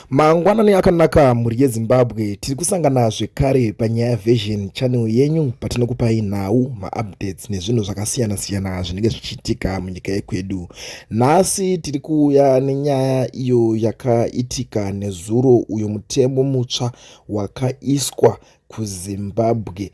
Mangwanani akanaka, mhuri yeZimbabwe. Tiri kusangana zvekare paNyaya Version channel yenyu, patinokupai nhau, maupdates nezvinhu zvakasiyana-siyana zvinenge zvichiitika munyika yekwedu. Nhasi tiri kuuya nenyaya iyo yakaitika nezuro, uyo mutemo mutsva wakaiswa kuZimbabwe,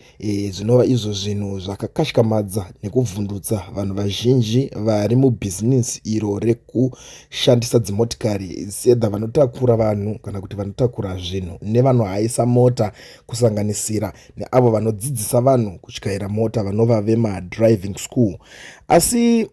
zvinova izvo zvinhu zvakakatyamadza nekuvhundutsa vanhu vazhinji vari mubhizinesi iro rekushandisa dzimotikari, sedha vanotakura vanhu kana kuti vanotakura zvinhu nevanohaisa mota, kusanganisira neavo vanodzidzisa vanhu kutyaira mota, vanova vemadriving school. Asi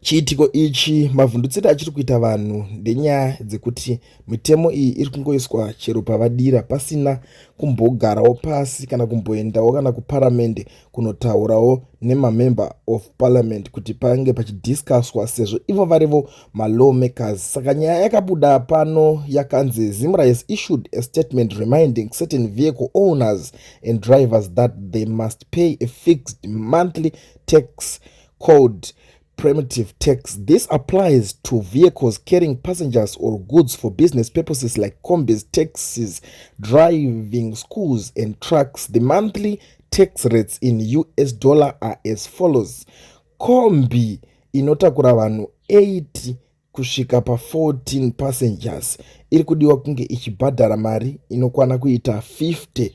chiitiko ichi, mavhundutsiro achiri kuita vanhu ndenyaya dzekuti mitemo iyi iri kungoiswa chero pavadira, pasina kumbogarawo pasi kana kumboendawo kana kuparamende kunotaurawo nemamember of parliament kuti pange pachidiscusswa, sezvo ivo varivo malawmakers. Saka nyaya yakabuda pano yakanzi, "ZIMRA has issued a statement reminding certain vehicle owners and drivers that they must pay a fixed monthly tax called primitive tax. This applies to vehicles carrying passengers or goods for business purposes like combis, taxis, driving schools, and trucks. The monthly tax rates in US dollar are as follows: Kombi inotakura vanhu 8 kusvika pa14 passengers iri kudiwa kunge ichibhadhara mari inokwana kuita 50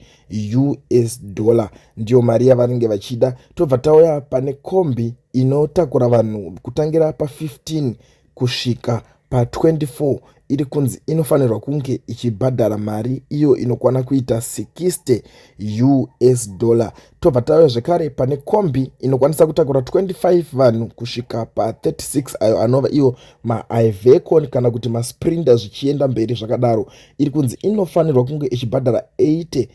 US dollar, ndiyo mari yavanenge vachida. Tobva tauya pane kombi inotakura vanhu kutangira pa15 kusvika pa24, iri kunzi inofanirwa kunge ichibhadhara mari iyo inokwana kuita 60 US dollar. Tobva tauya zvekare pane kombi inokwanisa kutakura 25 vanhu kusvika pa36, ayo anova iwo maIveco kana kuti maSprinter zvichienda mberi zvakadaro, iri kunzi inofanirwa kunge ichibhadhara 80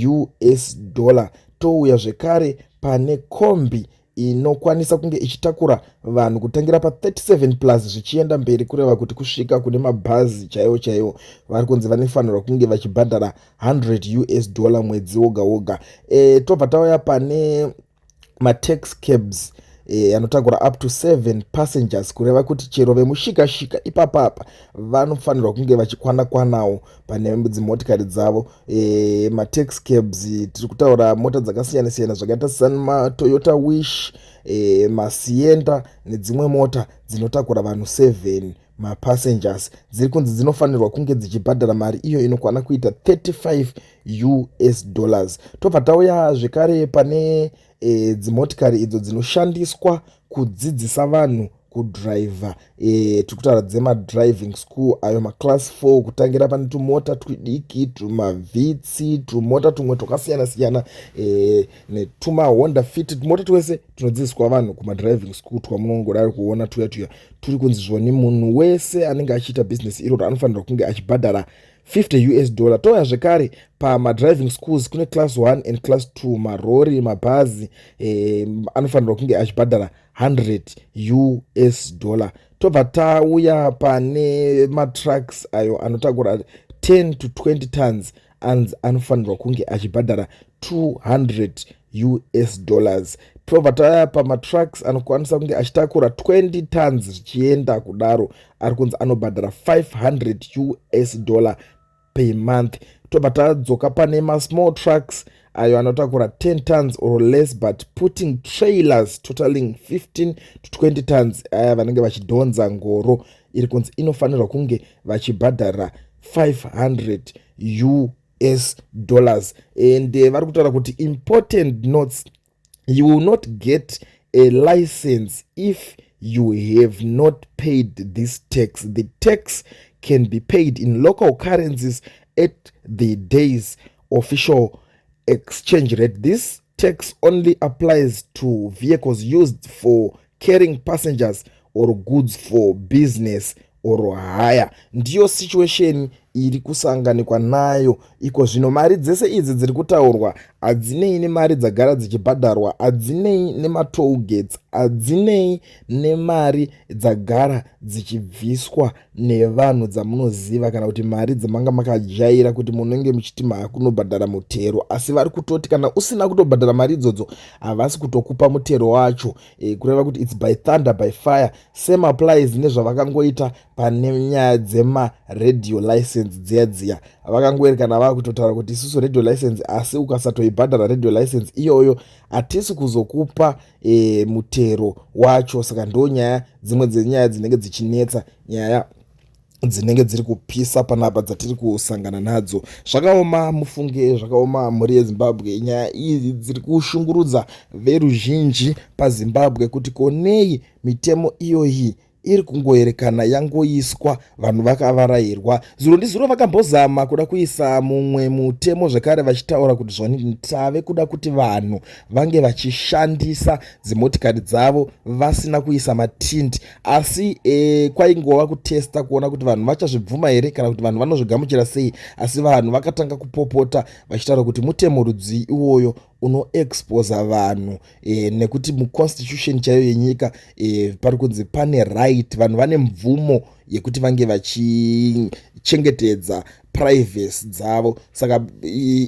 US dollar. Touya zvekare pane kombi inokwanisa kunge ichitakura vanhu kutangira pa37 plus zvichienda mberi, kureva kuti kusvika kune mabhazi chaiwo chaiwo, vari kunzi vanofanirwa kunge vachibhadhara 100 US dollar mwedzi woga woga. Tobva tauya pane mataxi cabs anotakura up to 7 passengers, kureva kuti chero vemushikashika ipapapa vanofanirwa kunge vachikwana kwanawo pane dzimotikari dzavo. Mataxi cabs, tiri kutaura mota dzakasiyana siyana zvakaita semaToyota Wish, maSienta nedzimwe mota dzinotakura vanhu 7 mapassengers, dziri kunzi dzinofanirwa kunge dzichibhadhara mari iyo inokwana kuita 35 US dollars. Tobva tauya zvekare pane dzimotikari idzo dzinoshandiswa kudzidzisa vanhu kudhiraivha, tiri kutaura dzemadriving school, ayo maclass 4, kutangira pane tumota twidiki, tumaVitz, tumota tumwe twakasiyana siyana, netumaHonda Fit, tumota twese tunodzidziswa vanhu kumadriving school twamunongodari kuona tuya tuya, turi kunzi zvoni munhu wese anenge achiita bhizinesi iroro anofanirwa kunge achibhadhara 50 US dollar. Touya zvekare pamadriving schools, kune class 1 and class 2, marori, mabhazi, anofanirwa kunge achibhadhara 100 US dollar. Tobva tauya pane matrucks ayo anotakura 10 to 20 tons, anzi anofanirwa kunge achibhadhara 200 US dollars. Tobva tauya pamatrucks anokwanisa kunge achitakura 20 tons zvichienda kudaro, ari kunzi anobhadhara 500 US dollar per month. Tobva tadzoka pane masmall trucks ayo anotakura 10 tons or less but putting trailers totaling 15 to 20 tons, aya vanenge vachidhonza ngoro, iri kunzi inofanirwa kunge vachibhadhara 500 US dollars. And vari kutaura kuti, "Important notes: you will not get a license if you have not paid this tax. The tax can be paid in local currencies at the day's official exchange rate. This tax only applies to vehicles used for carrying passengers or goods for business or hire." Ndiyo situation iri kusanganikwa nayo iko zvino. Mari dzese idzi dziri kutaurwa hadzinei nemari dzagara dzichibhadharwa, hadzinei nematoll gates, hadzinei nemari dzagara dzichibviswa nevanhu dzamunoziva, kana kuti mari dzamanga makajaira kuti munenge muchiti maakunobhadhara mutero. Asi vari kutoti kana usina kutobhadhara mari idzodzo, havasi kutokupa mutero wacho, kureva kuti it's by thunder, by fire. Same applies nezvavakangoita pane nyaya dzemaradio license. license dziya dziya vakangoerekana vakutotaura kuti isusu radio license, asi ukasatoibhadhara radio license iyoyo hatisi kuzokupa mutero wacho. Saka ndo nyaya dzimwe dzenyaya dzinenge dzichinetsa, nyaya dzinenge dziri kupisa panapa dzatiri kusangana nadzo. Zvakaoma mufunge, zvakaoma mhuri yeZimbabwe. Nyaya idzi dziri kushungurudza veruzhinji paZimbabwe kuti konei mitemo iyoyi iri kungoerekana yangoiswa, vanhu vakavarayirwa. Zuro ndizuro vakambozama kuda kuisa mumwe mutemo zvekare, vachitaura kuti zvoni tave kuda kuti vanhu vange vachishandisa dzimotikari dzavo vasina kuisa matint. Asi kwaingova kutesta kuona kuti vanhu vachazvibvuma here kana kuti vanhu vanozvigamuchira sei. Asi vanhu vakatanga kupopota vachitaura kuti mutemo rudzii iwoyo unoexposa vanhu, nekuti muconstitution chaiyo yenyika pari kunzi pane right, vanhu vane mvumo yekuti vange vachichengetedza privacy dzavo. Saka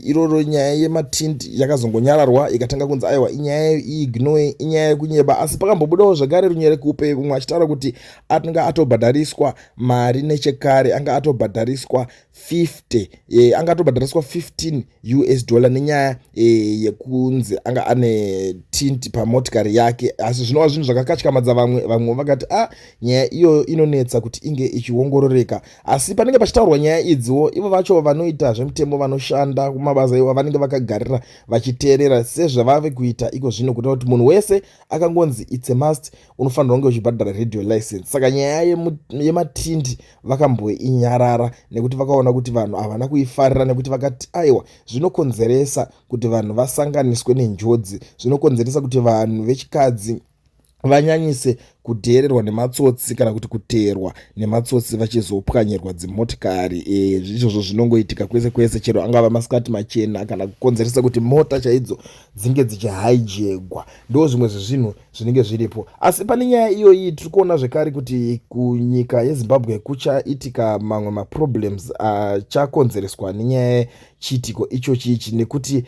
iroro nyaya yematint yakazongonyararwa, ikatanga kunzi aiwa, inyaya iignore, inyaya yekunyeba. Asi pakambobudawo zvakare runyerekupe, umwe achitaura kuti anga atobhadhariswa mari nechekare, anga atobhadhariswa 50, anga atobhadhariswa 15 US dollar nenyaya yekunzi anga ane tint pamotikari yake. Asi zvinova zvinhu zvakakatyamadza vamwe. Vamwe vakati a ah, nyaya iyoyo inonetsa kuti inge ichiongororeka. Asi panenge pachitaurwa nyaya idziwo, ivo vacho vanoita zvemutemo, vanoshanda kumabasa ivo, vanenge vakagarira vachiteerera sezvavave kuita iko zvino, kuita kuti munhu wese akangonzi it's a must, unofanirwa kunge uchibhadhara radio license. Saka nyaya yematint vakamboinyarara nekuti vakaona kuti vanhu havana kuifarira, nekuti vakati aiwa, zvinokonzeresa kuti vanhu vasanganiswe nenjodzi, zvinokonzeresa kuti vanhu vechikadzi vanyanyise kudheererwa nematsotsi kana kuti kuteerwa nematsotsi vachizopwanyirwa dzimotikari. Izvozvo zvinongoitika kwese kwese, chero angava masikati machena, kana kukonzeresa kuti mota chaidzo dzinge dzichihaijegwa. Ndo zvimwe zvezvinhu zvinenge zviripo. Asi pane nyaya iyoyi, tiri kuona zvekare kuti kunyika yeZimbabwe kuchaitika mamwe maproblems achakonzereswa nenyaya yechiitiko ichochi ichi, nekuti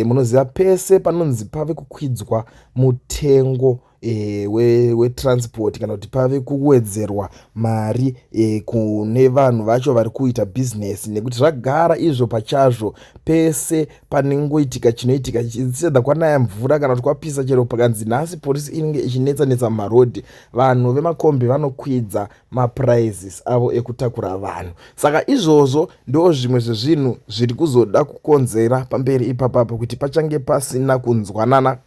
munoziva pese panonzi pave kukwidzwa mutengo wetransport kana kuti pave kuwedzerwa mari kune vanhu vacho vari kuita bhizinesi, nekuti zvagara izvo pachazvo, pese panengoitika chinoitika, sedha kwanaya mvura kana kuti kwapisa, chero pakanzi nhasi polisi inenge ichinetsa netsa mumarodhi, vanhu vemakombi vanokwidza maprices avo ekutakura vanhu. Saka izvozvo ndo zvimwe zvezvinhu zviri kuzoda kukonzera pamberi ipapapo kuti pachange pasina kunzwanana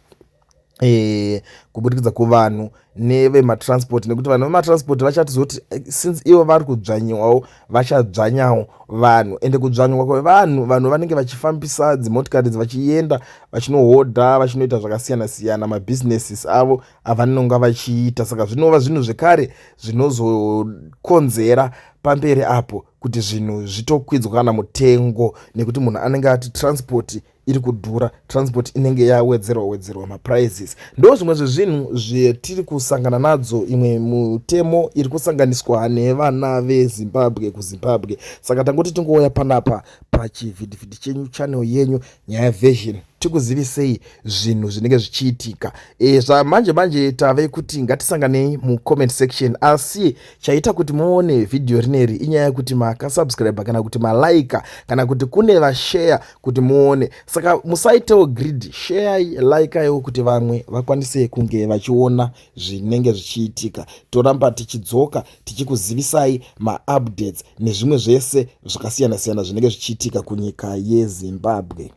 kubudikidza kuvanhu nevematransport, nekuti vanhu vematransport vachatizoti since ivo vari kudzvanyiwawo, vachadzvanyawo vanhu. Ende kudzvanywa kwevanhu, vanhu vanenge vachifambisa dzimotikari vachienda vachinohodha, vachinoita zvakasiyana siyana, mabhizinesis avo avanonga vachiita. Saka zvinova zvinhu zvekare zvinozokonzera pamberi apo kuti zvinhu zvitokwidzwa kana mutengo, nekuti munhu anenge ati transport iri kudhura, transport inenge yawedzerwa wedzerwa maprices. Ndo zvimwe zvezvinhu zvetiri kusangana nadzo, imwe mutemo iri kusanganiswa nevana veZimbabwe kuZimbabwe. Saka tangoti tingouya panapa pachivhitivhiti chenyu, channel yenyu Nyaya Version, tikuzivisei zvinhu zvinenge zvichiitika zvamanje manje. Tave kuti ngatisanganei mucomment section. Asi chaita kuti muone vhidhiyo rineri inyaya yekuti makasubscribe kana kuti malaika kana kuti kune vasheya kuti muone. Saka musaitewo greed, sheyai, likaiwo kuti vamwe vakwanise kunge vachiona zvinenge zvichiitika. Toramba tichidzoka tichikuzivisai maupdates nezvimwe zvese zvakasiyana siyana zvinenge zvichiitika kunyika yeZimbabwe.